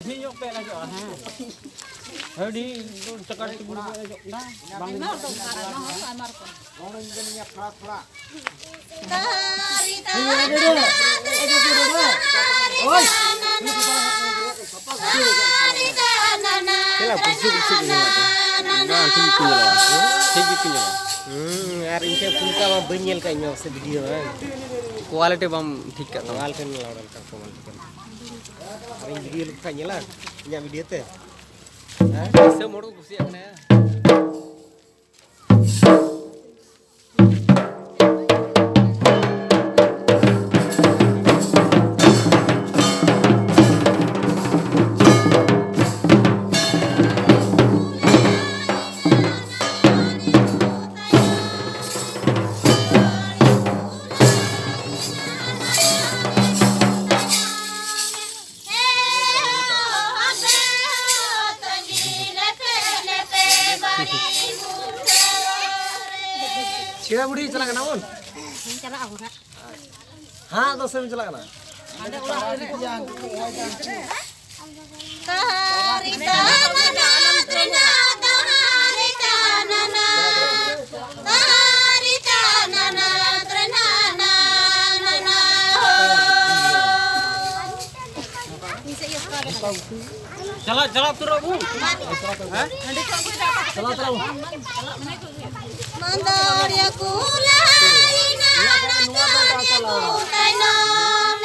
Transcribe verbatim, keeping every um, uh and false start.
ᱰᱷᱮᱨ ᱧᱚᱜ ᱯᱮ ᱮᱱᱮᱡᱚᱜᱼᱟ, ᱦᱮᱸ᱾ ᱟᱹᱰᱤ ᱪᱟᱠᱟᱲ ᱪᱩᱠᱩᱲ ᱯᱮ ᱮᱱᱮᱡᱚᱜ ᱠᱟᱱᱟ᱾ ᱵᱟᱝ ᱟᱭᱢᱟ ᱨᱚᱠᱚᱢ ᱟᱨ ᱟᱭᱢᱟ ᱦᱚᱲ ᱠᱚ ᱟᱭᱢᱟ ᱨᱚᱠᱚᱢ᱾ ᱪᱮᱫᱟᱜ ᱵᱩᱥᱩᱵ ᱵᱩᱥᱩᱵ ᱠᱚ ᱧᱮᱞᱚᱜ ᱠᱟᱱᱟ? ᱵᱟᱝ, ᱴᱷᱤᱠ ᱜᱮᱠᱚ ᱧᱮᱞᱚᱜᱼᱟ᱾ ᱴᱷᱤᱠ ᱜᱮᱠᱚ ᱧᱮᱞᱚᱜᱼᱟ᱾ ᱦᱩᱸ, ᱟᱨ ᱤᱧ ᱴᱷᱮᱱ ᱯᱷᱩᱞᱠᱟ ᱢᱟ ᱵᱟᱹᱧ ᱧᱮᱞ ᱠᱟᱜ ᱤᱧ ᱢᱟ ᱥᱮ ᱵᱷᱤᱰᱤᱭᱳ, ᱦᱮᱸ᱾ ᱠᱳᱣᱟᱞᱤᱴᱤ ᱵᱟᱢ ᱴᱷᱤᱠ ᱠᱟᱜ ᱛᱟᱢᱟ᱾ ᱠᱳᱣᱟᱞᱤᱴᱤ ᱞᱟᱣᱰ ᱚᱱᱠᱟ ᱠᱳᱣᱟᱞᱤᱴᱤ ᱠᱟᱱᱟ᱾ ᱟᱨ ᱤᱧ ᱵᱷᱤᱰᱤᱭᱳ ᱞᱮᱠᱟ ᱧᱮᱞᱟ, ᱤᱧᱟᱹᱜ ᱵᱷᱤᱰᱤᱭᱳ ᱛᱮ᱾ ᱦᱮᱸ? ᱫᱤᱥᱚᱢ ᱦᱚᱲ ᱠᱚ ᱠᱩᱥᱤᱭᱟᱜ ᱠᱟᱱᱟ᱾ ᱪᱮᱫᱟᱜ ᱵᱩᱰᱷᱤ ᱪᱟᱞᱟᱜ ᱠᱟᱱᱟ ᱵᱚᱱ? ᱪᱟᱞᱟᱜ ᱟᱵᱚᱱ ᱦᱟᱸᱜ᱾ ᱦᱟᱸᱜ ᱫᱚ ᱥᱮᱢ ᱪᱟᱞᱟᱜ ᱠᱟᱱᱟ? ᱦᱟᱸᱰᱮ ᱚᱲᱟᱜ ᱨᱮ᱾ ᱪᱟᱞᱟᱜ, ᱪᱟᱞᱟᱜ ᱩᱛᱟᱹᱨᱚᱜ ᱵᱚᱱ᱾ ᱦᱮᱸ? ᱪᱟᱞᱟᱜ ᱩᱛᱟᱹᱨᱚᱜ ᱵᱚᱱ᱾ ᱢᱟᱱᱫᱟᱨᱤᱭᱟ ᱠᱩᱞᱟᱨᱤᱱᱟ ᱱᱟᱛᱩ ᱛᱟᱭᱱᱚᱢ᱾